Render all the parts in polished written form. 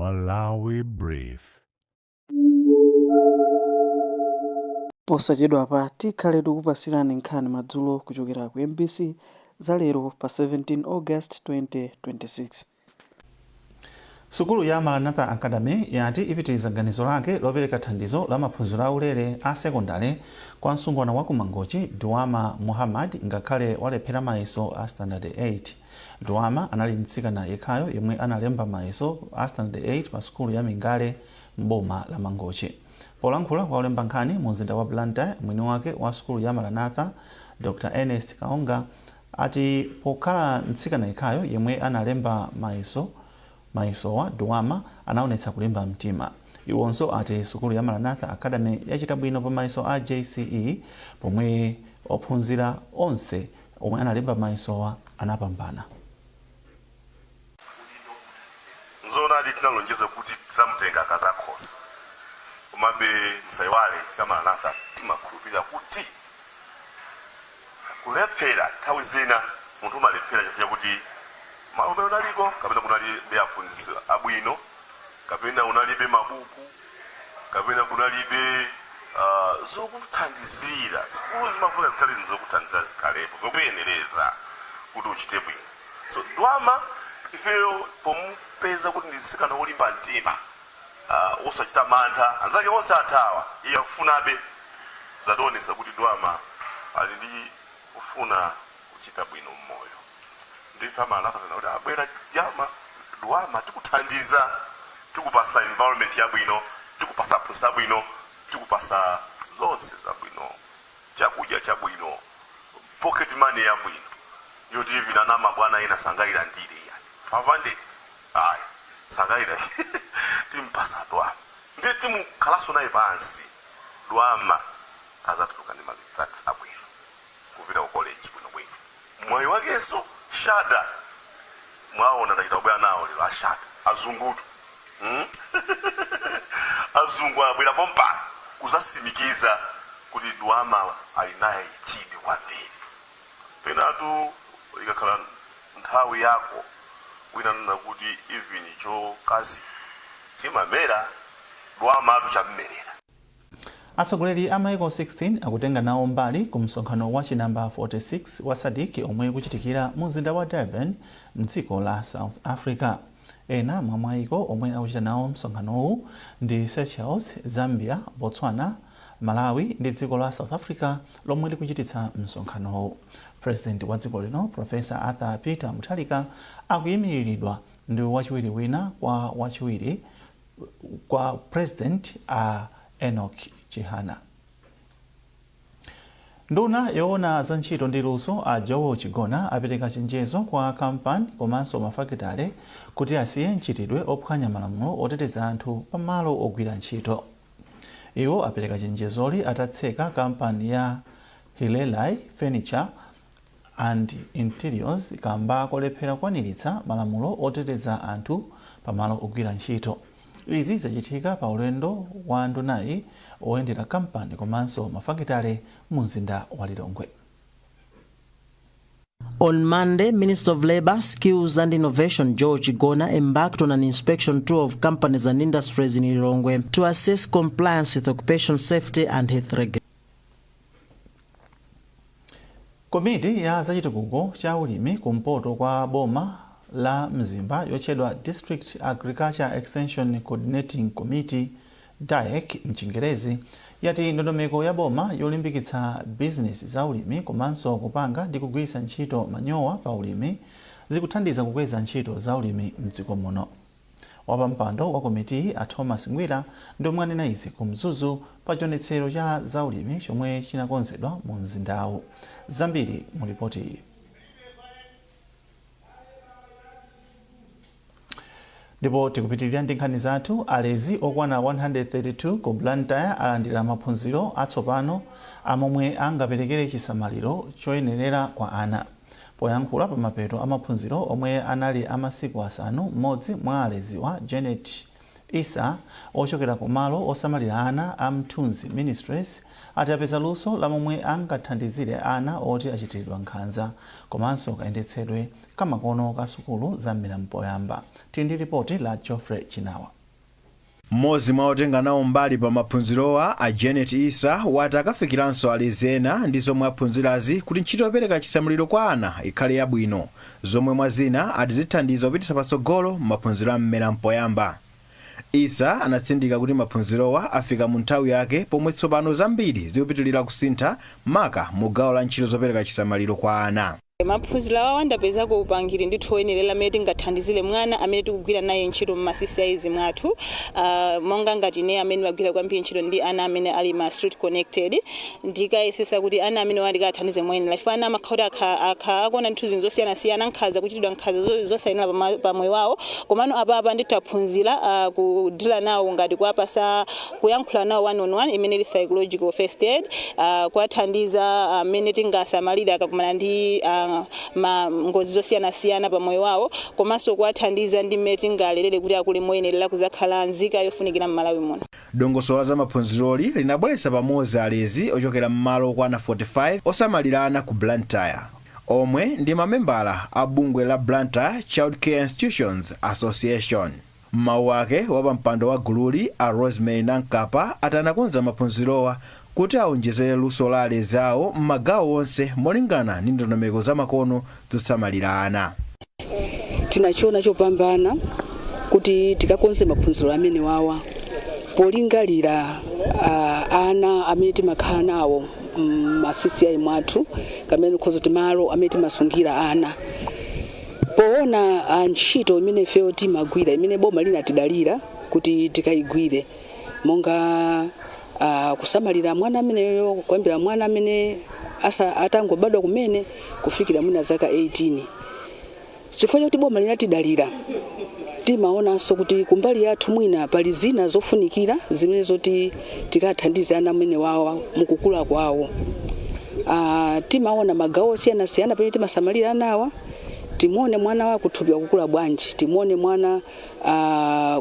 Malawi Brief. Posachedwapa tikhale tikupasirani nkhani madzulo kuchokera ku MBC za lero pa 17 August 2026. Sukulu ya Maranatha Academy yati ipitiriza ganizo lake lopereka thandizo la maphunziro aulere a sekondale kwa msungwana wa ku Mangochi, Duama Muhammad, ngakhale walephera mayeso a Standard 8. Duama anali mtsikana yekhayo yemwe analemba mayeso a Standard 8 pa sukulu ya Mingale m'boma la Mangochi. Polankhula kwa olemba nkhani mu mzinda wa Blantyre, mwini wake wa sukulu ya Maranatha, Dr Ernest Kaonga, ati pokhala mtsikana yekhayo yemwe analemba mayesowa, Duama anaonetsa kulimba mtima. Iwonso ati sukulu ya Maranatha Academy yachita bwino pa mayeso a JCE pomwe ophunzira onse omwe analemba mayesowa anapambana. Nzoonadi, tinalonjeza kuti tizamutenga akazakhoza, komabe musayiwale, ife Amaranatha timakhulupirira kuti kulephera nthawi zina munthu umalephera chifukwa chakuti malo umene unaliko kapena kunalibe aphunzitsi abwino, kapena unalibe mabuku, kapena kunalibe zokuthandizira. Sukulu zimafuna zikhale zokuthandiza, zikhalepo zokuyenereza kuti uchite bwino. So Dwama ifeyo pomupeza kuti ndi mtsikana wolimba mtima, osachita mantha, anzake onse athawa, iye akufunabe, zationetsa kuti Dwama ali ndi kufuna kuchita bwino mmoyo. Ndife Amaranatha kuti abwera jama Dwama, tikuthandiza, tikupasa environment yabwino, tikupasa aphunzitsi abwino, tikupasa zonse zabwino, chakudya chabwino, pocket money yabwino yoti even ana mabwana ena sangayilandire. Yani 500 ayi, sangayilandire, timpasa Dwama. Ndiye timukhalaso naye pansi. Dwama azatuluka ndi ma results abwino kupita ku college bwinobwino. Mwayi wakenso Shada, mwaona tachita kubwera nawo lero ashada azungutu, Azungu abwera pompano kuzasimikiza kuti Dwama ali naye chidwi kwambiri. Penatu ikakhala nthawi yako, wina nena kuti even chokazi chimamera, Dwama atu chammerera. Atsogoleri a maiko 16 akutenga nawo mbali ku msonkhano wa chinamba 46 wa SADC omwe ukuchitikira mu mzinda wa Durban mdziko la South Africa. Ena mwa maiko omwe akuchita nawo msonkhanowu ndi Seychelles, Zambia, Botswana, Malawi ndi dziko la South Africa lomwe likuchititsa msonkhanowu. President wa dziko lino, Professor Arthur Peter Mutharika, akuyimiriridwa ndi wachiwiri wina kwa wachiwiri kwa President, a Enoch Chihana. Nduna yoona za ntchito ndi luso, a Joel Chigona, apereka chenjezo kwa kampani komanso mafakitale kuti asiye mchitidwe ophwanya malamulo oteteza anthu pamalo ogwira ntchito. Iwo apereka chenjezoli atatseka kampani ya Hilelai Furniture and Interiors kamba kolephera kukwaniritsa malamulo oteteza anthu pamalo ogwira ntchito. Izi zachitika pa ulendo wa ndunayi oyendera kampani komanso mafakitale mu mzinda wa Lilongwe. On Monday, Minister of Labour, Skills and Innovation Joel Chigona embarked on an inspection tour of companies and industries in Lilongwe to assess compliance with occupation safety and health regulations. Komiti ya zachitukuko cha ulimi kumpoto kwa boma la Mzimba yotchedwa District Agriculture Extension Coordinating Committee, DAEC mchingerezi, yati ndondomeko ya boma yolimbikitsa bizinesi za ulimi komanso kupanga ndi kugwiritsa ntchito manyowa pa ulimi zikuthandiza kukweza ntchito za ulimi mdziko muno. Wapampando wa komitiyi, a Thomas Ngwira, ndi omwe anena izi ku Mzuzu pa chionetsero cha zaulimi chomwe chinakonzedwa mu mzindawu. Zambiri mu ripoti iyi. Ndipo tikupitirira ndi nkhani zathu. Alezi okwana 132 ku Blantyre alandira maphunziro atsopano amomwe angaperekere chisamaliro choyenerera kwa ana. Poyankhula pa mapeto a maphunziro omwe anali a masiku asanu, mmodzi mwa aleziwa, Janet Isa, ochokera ku malo osamalira ana a Mthunzi Ministries, ati apeza luso la momwe angathandizire ana oti achitiridwa nkhanza komanso kayendetsedwe kamakono ka sukulu za mmera mpoyamba. Tili ndi ripoti la Geoffrey Chinawa. Mmodzi mwa otenga nawo mbali pa maphunzirowa, a Janet Isa, wati akafikiranso alezi ena ndi zomwe aphunzirazi kuti ntchito yopereka chisamaliro kwa ana ikhale yabwino, zomwe mwa zina ati zithandiza kupititsa patsogolo maphunziro a mmera mpoyamba. Isa anatsindika kuti maphunzirowa afika mu nthawi yake pomwe tsopano zambiri zikupitilira kusintha, maka mu gawo la ntchito zopereka chisamaliro kwa ana. Maphunziro awa ndapezako upangiri ndithu oyenerera amene tingathandizire mwana amene tikugwira naye ntchito mma CCIs mwathu, monga ngati ine amene magwira kwambiri ntchito ndi ana amene ali ma street connected. Ndikayesesa kuti ana amene ndikathandize moyenera, chifukwa ana amakhala kuti akha akuona ndithu zinthu zosiyanasiyana, nkhanza, kuchitidwa nkhanza zosayenera pa moyo wawo. Komano apapa ndithu aphunzira kudila nawo, ngati kuwapasa kuyankhula nawo one on one, imene ili psychological first aid, kuwathandiza amene tingasamalire akakumana ndi ma ngozi zosiyanasiyana pa moyo wawo, komanso kuwathandiza ndi mmene tingalerere kuti akule moyenerera kuzakhala nzika yofunikira m'Malawi muno. Dongosolo la zamaphunziroli linabweretsa pamodzi alezi ochokera m'malo okwana 45 osamalira ana ku Blantyre, omwe ndi mamembala a bungwe la Blantyre Child Care Institutions Association. M'mawu ake, wapampando wa gululi, a Rosemary Nankapa, ati anakonza maphunzirowa kuti aonjezere luso la alezi awo m'magawo onse molingana ndi ndondomeko zamakono zosamalira ana. Tinachiona chopambana kuti tikakonze maphunziro amene wawa polingalira ana amene timakhala nawo m'ma CCI mwathu, kamene khoza kuti malo amene timasungira ana, poona ntchito imene ifeyo timagwira, imene boma linatidalira kuti tikayigwire, monga kusamalira mwana ameneyo kuyambira mwana amene atangobadwa kumene kufikira mwina zaka 18. Chifukwa chakuti boma linatidalira, timaonanso kuti kumbali yathu mwina pali zina zofunikira zimene zoti tikathandize ana amene wawa mukukula kwawo. Timaona magawo osiyanasiyana pamene timasamalira anawa. Timuone mwana wa kuthupi akukula bwanji, timuone mwana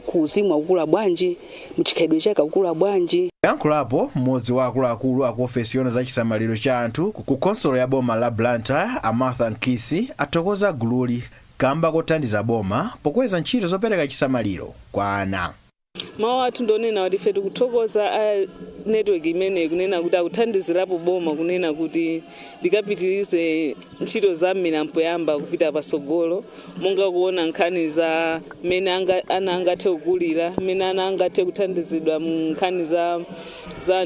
kuuzimu akukula bwanji, mchikhalidwe chake akukula bwanji. Yankhulapo mmodzi wa akuluakulu aku ofesi yoona za chisamaliro cha anthu ku khonsolo ya boma la Blantyre, a Martha Nkisi, athokoza gululi kamba kothandiza boma pokweza ntchito zopereka chisamaliro kwa ana. Mawu athu ndonena kuti ife tikuthokoza a network imeneyi, kunena kuti akuthandizirapo boma kunena kuti likapitirize ntchito za mmera mpoyamba kupita pasogolo, monga kuona nkhani za mmene ana angathe kukulira, mmene ana angathe kuthandizidwa mu nkhani za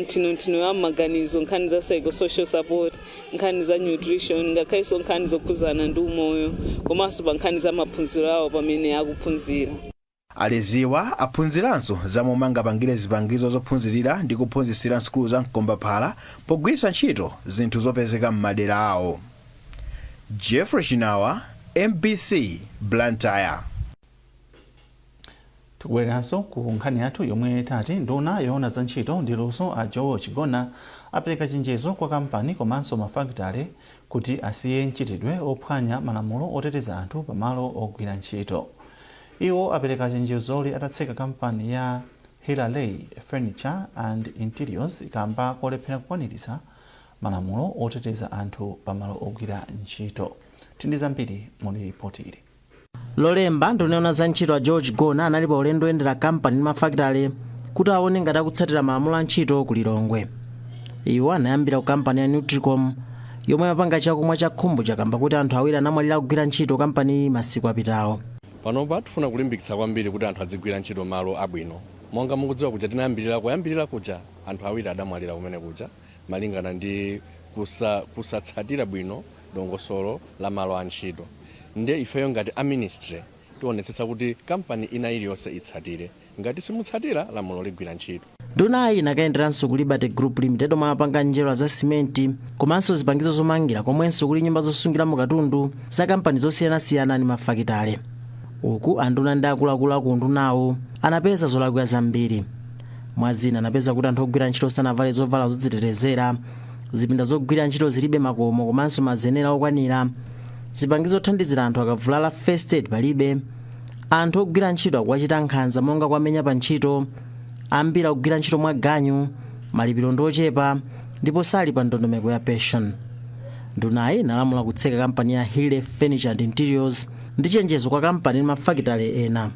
mthinonthino ya maganizo, nkhani za psychosocial support, nkhani za nutrition, ngakhalenso nkhani zokhuzana ndi umoyo, komanso pa nkhani za maphunziro awo pamene akuphunzira. Aleziwa aphunziranso za momwe angapangire zipangizo zophunzirira ndi kuphunzitsira nsukulu za mkombaphala pogwiritsa ntchito zinthu zopezeka m'madera awo. Jeffrey Chinawa, MBC, Blantyre. Tikubwereranso ku nkhani yathu yomwe tati nduna yoona za ntchito ndi luso, a Joel Chigona, apereka chenjezo kwa kampani komanso mafakitale kuti asiye mchitidwe ophwanya malamulo oteteza anthu pamalo ogwira ntchito. Iwo apereka chenjezoli atatseka kampani ya Hilaley Furniture and Interiors kamba kolephera kukwaniritsa malamulo oteteza anthu pamalo ogwira ntchito. Tindi zambiri mu ripoti ili. Lolemba, nduna yoona za ntchito a George Gona anali pa ulendo oyendera kampani ndi mafakitale kuti aone ngati akutsatira malamulo a ntchito ku Lilongwe. Iwo anayambira ku kampani ya Nutricom yomwe imapanga chakumwa cha khumbu, chakamba kuti anthu awiri anamwalira kugwira ntchito kampani masiku apitawo. Panopa tifuna kulimbikitsa kwambiri kuti anthu adzigwira ntchito malo abwino. Monga mukudziwa, kuja tinayambirira, kuyambirira kuja anthu awiri adamwalira kumene kuja malingana ndi kusatsatira bwino dongosolo la malo a ntchito. Ndiye ifeyo ngati a ministry tionetsetsa kuti kampani ina iliyonse itsatire. Ngati simutsatira, lamulo ligwira ntchito. Ndunayi inakayenderanso ku Liberty Group Limited omwe amapanga njerwa za simenti komanso zipangizo zomangira, komwenso kuli nyumba zosungiramo katundu za kampani zosiyanasiyana ndi mafakitale. Uku anduna ndi akuluakulu aku ndunawo anapeza zolakwika zambiri. Mwazina, anapeza kuti anthu ogwira ntchito sanavale zovala zodzitetezera, zipinda zogwira ntchito zilibe makomo komanso mazenera okwanira, zipangizo zothandizira anthu akavulala, first aid, palibe. Anthu ogwira ntchito akuwachita nkhanza monga kwamenya pa ntchito, ambiri akugwira ntchito mwa ganyu, malipiro ndi ochepa ndipo sali pa ndondomeko ya pension. Ndunayi inalamula kutseka kampani ya Hille Furniture and Interiors ndi chenjezo kwa kampani ndi mafakitale ena.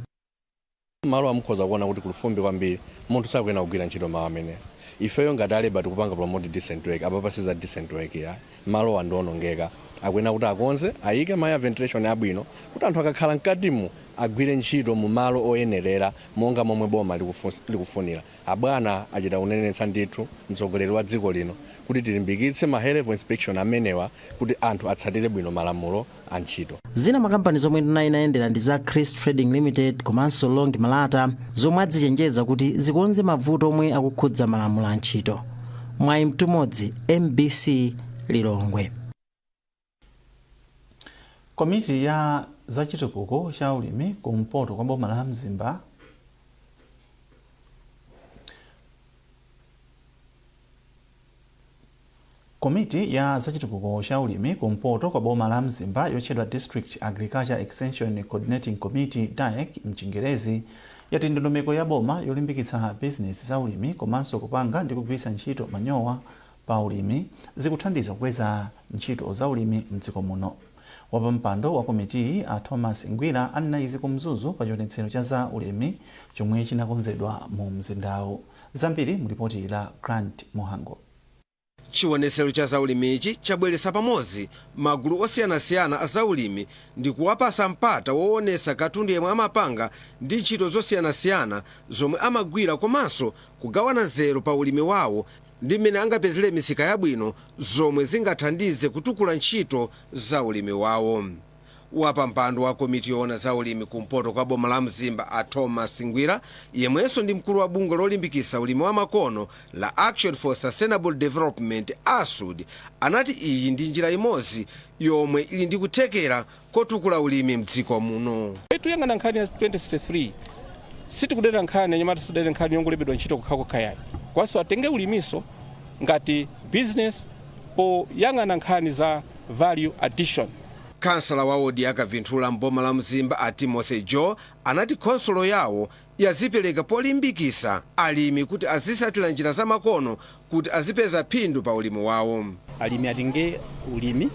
Malo amukhoza kuona kuti kuli fumbi kwambiri, munthu sakuyenera kugwira ntchito malo amene. Ifeyo ngati a labour tikupanga promote decent work. Apa pasiza decent work ya malo andionongeka, akuyenera kuti akonze, ayike ma air ventilation abwino kuti anthu akakhala mkatimu agwire ntchito mu malo oyenerera monga momwe boma likufunira. Abwana achita kunenetsa ndithu, mtsogoleri wa dziko lino, kuti tilimbikitse ma high level inspection amenewa kuti anthu atsatire bwino malamulo a ntchito. Zina mwa kampani zomwe nduna inayendera ndi za Chris Trading Limited komanso Long Malata, zomwe adzichenjeza kuti zikonze mavuto omwe akukhudza malamulo a ntchito. Mwayi Mtumodzi, MBC, Lilongwe. Komiti ya zachitukuko cha ulimi kumpoto kwa boma la Mzimba. Komiti ya zachitukuko cha ulimi kumpoto kwa boma la Mzimba, yotchedwa District Agriculture Extension Coordinating Committee, DAEC mchingerezi, yati ndondomeko ya boma yolimbikitsa bizinesi za ulimi komanso kupanga ndi kugwiritsa ntchito manyowa pa ulimi zikuthandiza kukweza ntchito za ulimi mdziko muno. Wapampando wa komitiyi, a Thomas Ngwira, anena izi ku Mzuzu pa chionetsero cha za ulimi chomwe chinakonzedwa mu mzindawu. Zambiri mu lipoti la Grant Muhango. Chionetsero cha zaulimichi chabweretsa pamodzi magulu osiyanasiyana a zaulimi ndi kuwapasa mpata woonetsa katundu yemwe amapanga ndi ntchito zosiyanasiyana zomwe amagwira, komanso kugawana nzeru pa ulimi wawo ndi mmene angapezere misika yabwino, zomwe zingathandize kutukula ntchito za ulimi wawo. Wapampando wa komiti yoona za ulimi kumpoto kwa boma la Mzimba, a Thomas Ngwira, yemwenso ndi mkulu wa bungwe lolimbikitsa ulimi wa makono la Action for Sustainable Development, ASUD, anati iyi ndi njira imodzi yomwe ili ndi kuthekera kotukula ulimi mdziko muno. Tuyang'ana nkhani ya 2063, sitikudera nkhani anyamata, sidere nkhani yongolembedwa ntchito kokhakokha yayi, kwanso atenge ulimiso ngati business poyang'ana nkhani za value addition. Kansala wa wodi ya Kavinthula mboma la Mzimba, a Timothy Joe, anati khonsolo yawo yazipereka polimbikitsa alimi kuti azisatira njira zamakono kuti azipeza phindu pa ulimi wawo. Alimi atenge ulimi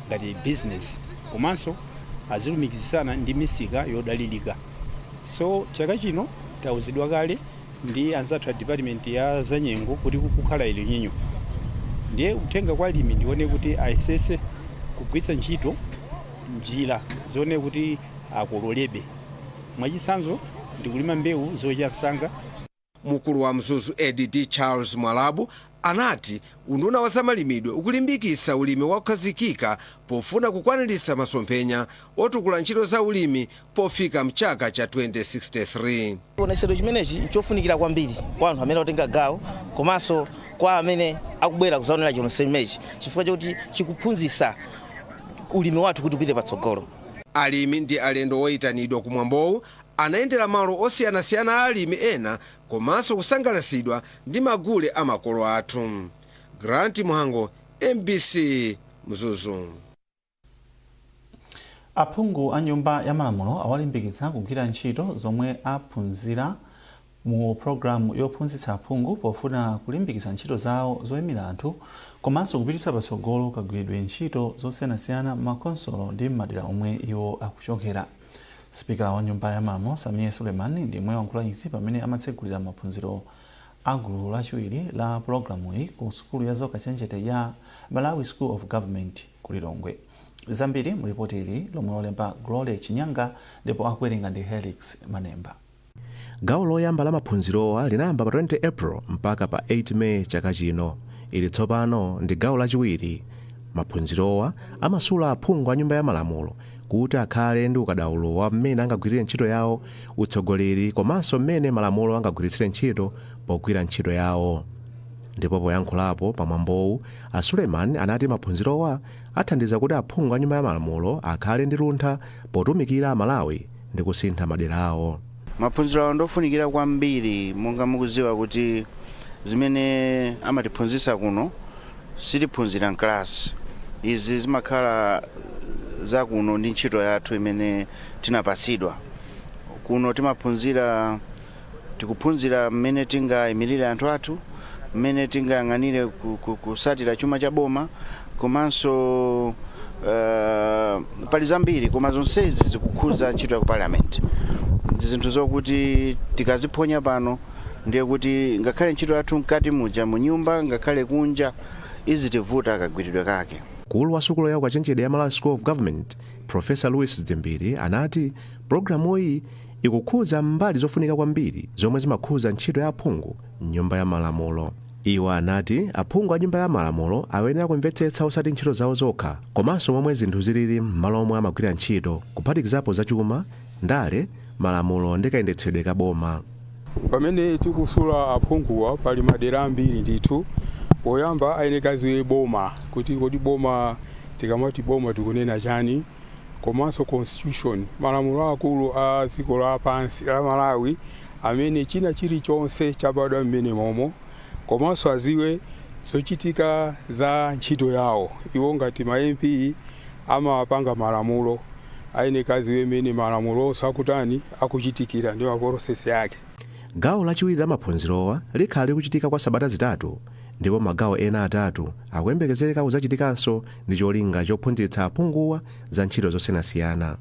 ngati business komanso azilumikizisana ndi misika yodalirika. So chaka chino tauzidwa kale ndi anzathu a department ya zanyengo kuti kukhala El Nino, ndiye uthenga kwa alimi ndione kuti ayesese kugwiritsa ntchito njira zione kuti akololebe, mwachitsanzo ndikulima mbewu zocha msanga. Mkulu wa Mzuzu ADD Charles Mwalabu anati unduna wa zamalimidwe ukulimbikitsa ulimi wokhazikika pofuna kukwaniritsa masomphenya otukula ntchito za ulimi pofika mchaka cha 2063. Chionetsero chimenechi nchofunikira kwambiri kwa anthu amene akutenga gawo komanso kwa amene akubwera kuzaonera chionetsero chimenechi, chifukwa chokuti chikuphunzitsa ulimi wathu kuti upite patsogolo. Alimi ndi alendo oyitanidwa kumwambowu anayendera malo osiyanasiyana a alimi ena komanso kusangalatsidwa ndi magule a makolo athu. Grant Muhango, MBC, Mzuzu. Aphungu a Nyumba ya Malamulo awalimbikitsa kugwira ntchito zomwe aphunzira mu pulogalamu yophunzitsa aphungu pofuna kulimbikitsa ntchito zawo zoyimira anthu komanso kupititsa patsogolo kagwiridwe ntchito zosiyanasiyana m'makhonsolo ndi m'madera omwe iwo akuchokera. Sipikala wa Nyumba ya Malamulo, Sameer Suleman, ndimwe wayankhula izi pamene amatsegulira maphunziro a gulu lachiwiri la pulogalamuyi ku sukulu ya zaukachenjede ya Malawi School of Government ku Lilongwe. Zambiri mu ripoti ili lomwe walemba Glory Chinyanga ndipo akuwerenga ndi Helix Manemba. Gawo loyamba la maphunzirowa linayamba pa 20 April mpaka pa 8 May chaka chino. Ili tsopano ndi gawo lachiwiri. Maphunzirowa amasula aphungu a Nyumba ya Malamulo kuti akhale ndi ukadaulo wa mmene angagwirire ntchito yawo, utsogoleri komanso mmene malamulo angagwiritsire ntchito pogwira ntchito yawo. Ndipo poyankhulapo pamwambowu, a Suleman anati maphunzirowa athandiza kuti aphungu a Nyumba ya Malamulo akhale ndi luntha potumikira Amalawi ndi kusintha madera awo. Maphunziro awa ndofunikira kwambiri. Monga mukudziwa kuti zimene amatiphunzitsa kuno sitiphunzira mkalasi, izi zimakhala zakuno ndi ntchito yathu imene tinapasidwa. Kuno timaphunzira, tikuphunzira mmene tingayimirire anthu athu, mmene tingayang'anire kusatira chuma cha boma, komanso pali zambiri, koma zonsezi zikukhuza ntchito ya ku parliament. Ndi zinthu zokuti tikaziphonya pano, ndiye kuti ngakhale ntchito yathu mkati muja mu nyumba, ngakhale kunja, izitivuta kagwiridwe kake. Mkulu wa sukulu ya ukachenjede ya Malawi School of Government, Profesa Louis Dzimbiri, anati pulogalamuyi ikukhudza mbali zofunika kwambiri zomwe zimakhudza ntchito ya aphungu mnyumba ya malamulo. Iwo anati aphungu a nyumba ya malamulo akuyenera kumvetsetsa osati ntchito zawo zokha, komanso momwe zinthu zilili m'malo omwe amagwira ntchito, kuphatikizapo zachuma, ndale, malamulo ndi kayendetsedwe ka boma. Pamene tikusula aphunguwa, pali madera ambiri ndithu. Poyamba ayeneka aziwe boma, kuti kodi boma, tikamati boma tikunena chani, komanso constitution, malamulo akulu a dziko lapansi la Malawi amene china chilichonse chabadwa mmene momo, komanso aziwe zochitika za ntchito yawo. Iwo ngati ma MP amapanga malamulo, ayeneka aziwe mmene malamulonso akutani, akuchitikira ndi ma process yake. Gawo lachiwiri la maphunzirowa likhala likuchitika kwa sabata 3, ndipo magawo ena 3 akuyembekezereka kudzachitikanso ndi cholinga chophunzitsa aphunguwa za ntchito zosiyanasiyana.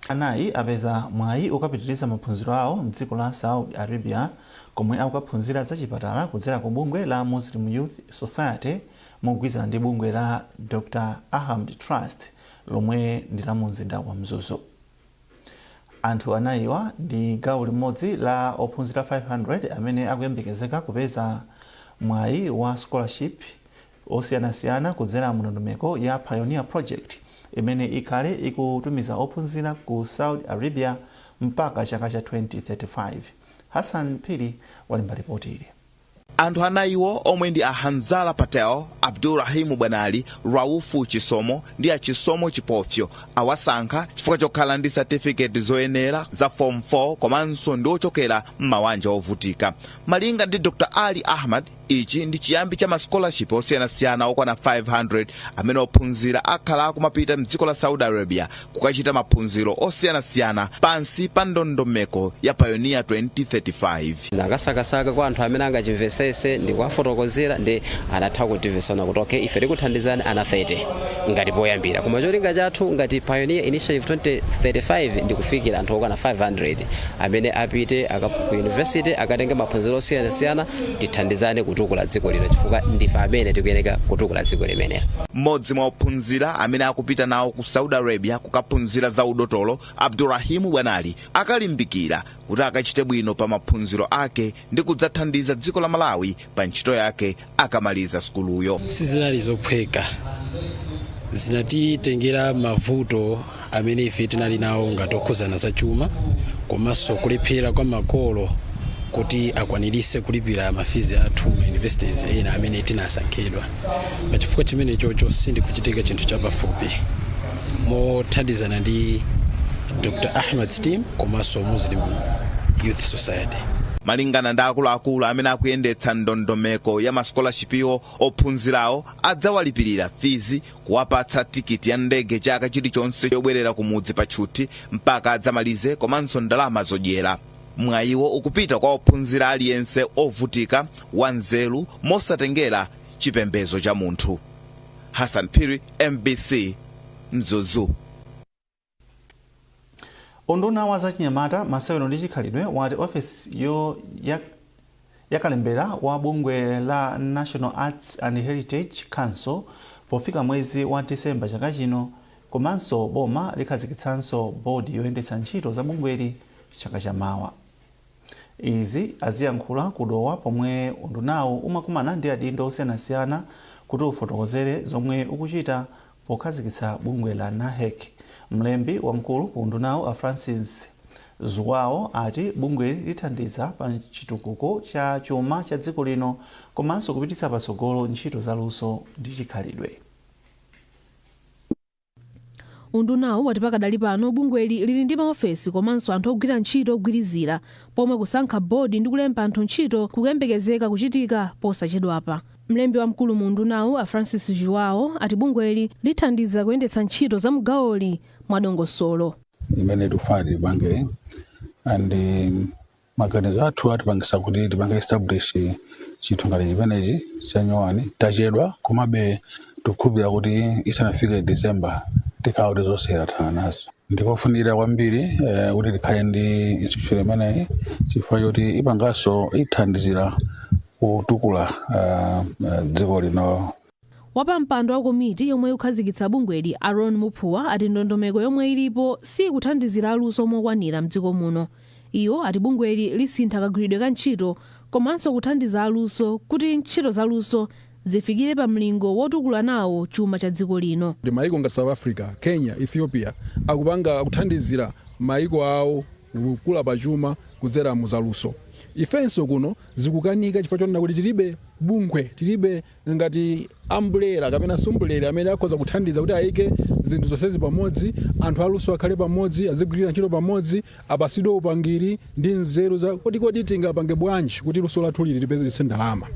4 apeza mwayi okapitiriza maphunziro awo mdziko la Saudi Arabia, komwe akukaphunzira zachipatala kudzera ku bungwe la Muslim Youth Society mogwirizana ndi bungwe la Dr Ahmed Trust lomwe ndi la mu mzinda wa Mzuzu. Anthu anayiwa ndi gawo limodzi la ophunzira 500 amene akuyembekezeka kupeza mwayi wa scholarship osiyanasiyana kudzera mu ndondomeko ya Pioneer Project imene ikhale ikutumiza ophunzira ku Saudi Arabia mpaka chaka cha 2035. Hassan Phiri walemba ripoti ili. Anthu anayiwo, omwe ndi a Hanzala Patel, Abdulrahimu Bwanali, Raufu Chisomo ndi a Chisomo Chipofyo, awasankha chifukwa chokhala ndi satifiketi zoyenera za Form 4 komanso ndi ochokera m'mabanja ovutika. Malinga ndi Dr Ali Ahmad, ichi ndi chiyambi cha ma scholarship osiyanasiyana okwana 500 amene ophunzira akhala akumapita mdziko la Saudi Arabia kukachita maphunziro osiyanasiyana pansi pa ndondomeko ya Pioneer 2035. Ndakasakasaka kwa anthu amene angachimvesese ndi kuwafotokozera, ndi anatha kutimvesana kuti okay, ife tikuthandizani ana 30 ngati poyambira, koma cholinga chathu ngati Pioneer Initiative 2035 ndi kufikira anthu okwana 500 amene apite ku university akatenge maphunziro osiyanasiyana, tithandizane kutukula dziko lino, chifukwa ndife amene tikuyeneka kutukula dziko limenelo. Mmodzi mwa ophunzira amene akupita nawo ku Saudi Arabia kukaphunzira za udotolo, Abdurahimu Bwanali, akalimbikira kuti akachite bwino pa maphunziro ake ndi kudzathandiza dziko la Malawi pa ntchito yake akamaliza sukuluyo. Sizinali zophweka, zinatitengera mavuto amene ife tinali nawo ngati okhuzana za chuma, komanso kulephera kwa makolo kuti akwanirise kulipira ma fees athu ma universities ena amene tinasankhidwa. Pachifukwa chimene chocho sindikuchitika chinthu chapafupi, mothandizana ndi Dr Ahmad's team komanso Muslim Youth Society. Malingana ndi akuluakulu amene akuyendetsa ndondomeko ya ma scholarship iwo, ophunzirawo adzawalipirira fees, kuwapatsa tikiti ya ndege chaka chilichonse yobwerera kumudzi pa tchuthi mpaka adzamalize, komanso ndalama zodyera. Mwayiwo ukupita kwa ophunzira aliyense ovutika, wanzeru, mosatengera chipembedzo cha munthu. Hassan Phiri, MBC, Mzuzu. Unduna wa zachinyamata, masewero ndi chikhalidwe wati ofesi yo yakalembera wa bungwe la National Arts and Heritage Council pofika mwezi wa Disemba chaka chino, komanso boma likhazikitsanso bodi yoyendetsa ntchito za bungweli chaka chamawa. Izi aziyankhula ku Dowa pomwe undunawu umakumana ndi adindo osiyanasiyana kuti ufotokozere zomwe ukuchita pokhazikitsa bungwe la NAHEC. Mlembi wamkulu ku undunawu, a Francis Zhuwao, ati bungweli lithandiza pa chitukuko cha chuma cha dziko lino komanso kupititsa patsogolo ntchito za luso ndi chikhalidwe. Undunawu wati pakadali pano bungweli lili ndi maofesi komanso anthu ogwira ntchito ogwirizira, pomwe kusankha bodi ndi kulemba anthu ntchito kukuyembekezeka kuchitika posachedwapa. Mlembi wamkulu mu undunawu, a Francis Zhuwao, ati bungweli lithandiza kuyendetsa ntchito za mgawoli mwadongosolo. Imene tikufuna tipange and maganizo athu atipangisa kuti tipange establish chinthu ngati chimenechi chanyowani. Tachedwa, komabe tikukhulupirira kuti isanafike December tikhala kuti zonse tathana nazo. Ndikofunikira kwambiri kuti tikhale ndi institution imeneyi chifukwa choti ipanganso ithandizira kutukula dziko lino. Wapampando wa komiti yomwe ikukhazikitsa bungweli, Aaron Muphuwa, ati ndondomeko yomwe ilipo sikuthandizira aluso mokwanira mdziko muno. Iwo ati bungweli lisintha kagwiridwe ka ntchito komanso kuthandiza aluso kuti ntchito zaluso zifikire pa mlingo wotukula nawo chuma cha dziko lino. Ndi maiko ngati South Africa, Kenya, Ethiopia akupanga, akuthandizira maiko awo kukula pachuma kudzera muzaluso. Ifenso kuno zikukanika chifukwa chonena kuti tilibe bungwe, tilibe ngati umbrella kapena sumbrella amene akhoza kuthandiza kuti ayike zinthu zonsezi pamodzi, anthu aluso akhale pamodzi, azigwirira ntchito pamodzi, apasidwe upangiri ndi nzeru za kodi kodi tingapange bwanji kuti luso lathu lili lipezetse ndalama.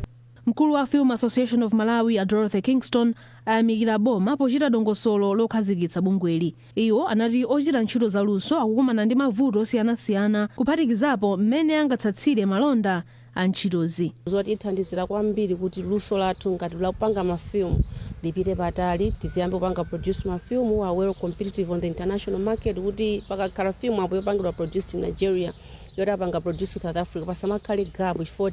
Mkulu wa Film Association of Malawi, a Dorothy Kingston, ayamikira boma pochita dongosolo lokhazikitsa bungweli. Iwo anati ochita ntchito zaluso akukumana ndi mavuto osiyanasiyana, kuphatikizapo mmene angatsatsire malonda a ntchitozi. Zotithandizira kwambiri kuti luso lathu ngati lakupanga mafilmu lipite patali, tiziyambe kupanga produce mafilmu are well competitive on the international market, kuti pakakhala film apo yopangidwa produced in Nigeria, yoti apanga produce South Africa, pasamakhale gap chifukwa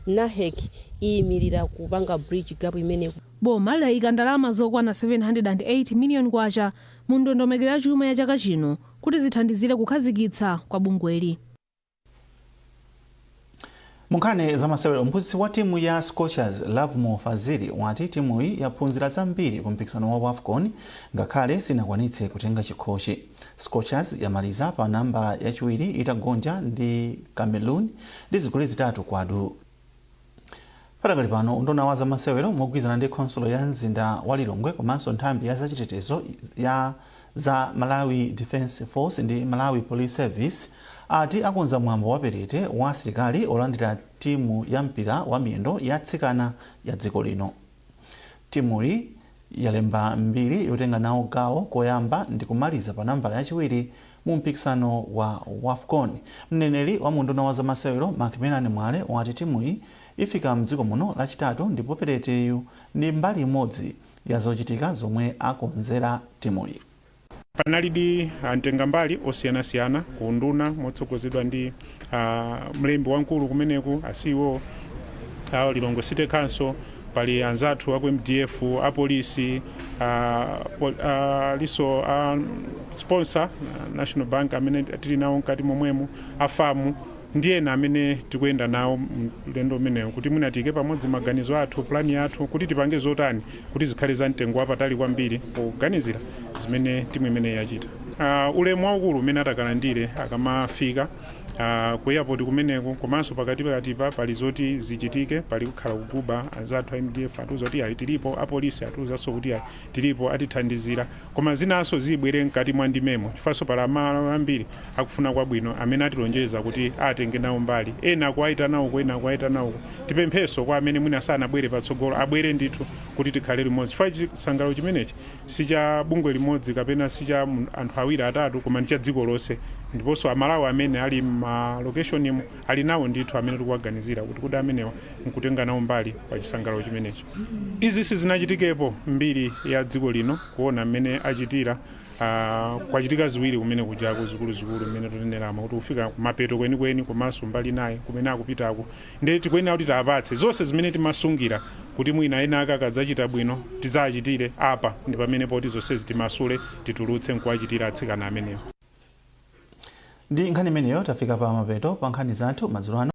NAHEC iyimirira kupanga bridge gap imene. Boma layika ndalama zokwana 708 miliyoni kwacha mu ndondomeko ya chuma ya chaka chino kuti zithandizire kukhazikitsa kwa bungweli. Munkhani zamasewero, mphunzitsi wa timu ya Scorchers, Lovemore Fazili, wati timuyi yaphunzira zambiri ku mpikisano wa WAFCON ngakhale sinakwanitse kutenga chikhochi. Scorchers yamaliza pa nambala yachiwiri itagonja ndi Cameroon ndi zigoli 3 kwa du. Padakali pano, unduna wa zamasewero mogwirizana ndi khonsolo ya mzinda wa Lilongwe komanso nthambi ya zachitetezo ya za Malawi Defence Force ndi Malawi Police Service ati akonza mwambo waperete wa asilikali olandira timu ya mpira wa miyendo yatsikana ya dziko lino. Timuyi yalemba mbiri yotenga nawo gawo koyamba ndi kumaliza pa nambala yachiwiri mu mpikisano wa WAFCON. Mneneri wa munduna wa zamasewero, Macmillan Mwale, wati timuyi ifika mdziko muno Lachitatu ndipo pereteyu ndi mbali imodzi ya zochitika zomwe akonzera timuyi. Panalidi amtengambali osiyanasiyana ku nduna motsogozedwa ndi mlembi wamkulu kumeneku, a CEO Lilongwe City Council, pali anzathu aku MDF, apolisi, liso sponsor National Bank amene tili nawo mkati momwemo, a FAM ndi ena amene tikuyenda nawo mlendo umenewu kuti mwina tiyike pamodzi maganizo athu, plani yathu kuti tipange zotani kuti zikhale za mtengo wapatali kwambiri poganizira zimene timu imeneyi yachita. Ulemu waukulu umene atakalandire akamafika ku airport kumeneko, komanso pakati pakatipa pali zoti zichitike, pali kukhala kuguba. Anzathu a MDF atiuza kuti ayi tilipo, apolisi atiuzanso kuti ayi tilipo, atithandizira, koma zinanso zibwere mkati mwa ndimemo chifukwanso pali amalo ambiri akufuna kwabwino amene atilonjeza kuti atenge nawo mbali, ena akuwayitana uko, ena akuwayitana uko. Tipempheso kwa amene mwina sanabwere patsogolo abwere ndithu kuti tikhale limodzi, chifukwa chisangalalo chimenechi si cha bungwe limodzi kapena si cha anthu awiri atatu, koma ndi cha dziko lonse. Ndiponso Amalawi amene ali ma location ali nawo ndithu amene tikuwaganizira kuti amenewa nkutenga nawo mbali pa chisangalalo chimenechi. Izi sizinachitikepo mbiri ya dziko lino kuona mmene achitira. Kwachitika ziwiri kumene kujako zikuluzikulu mmene tuneneramo kuti kufika kumapeto kwenikweni komanso mbali naye kumene akupitako, ndiye tikuyenera kuti tiapatse zonse zimene timasungira kuti mwina ena ake akadzachita bwino tidzachitire. Apa ndi pamene poti zonsezi timasule, titulutse nkuwachitira atsikana amenewo. Ndi nkhani imeneyo tafika pa mapeto pa nkhani zathu madzulo ano.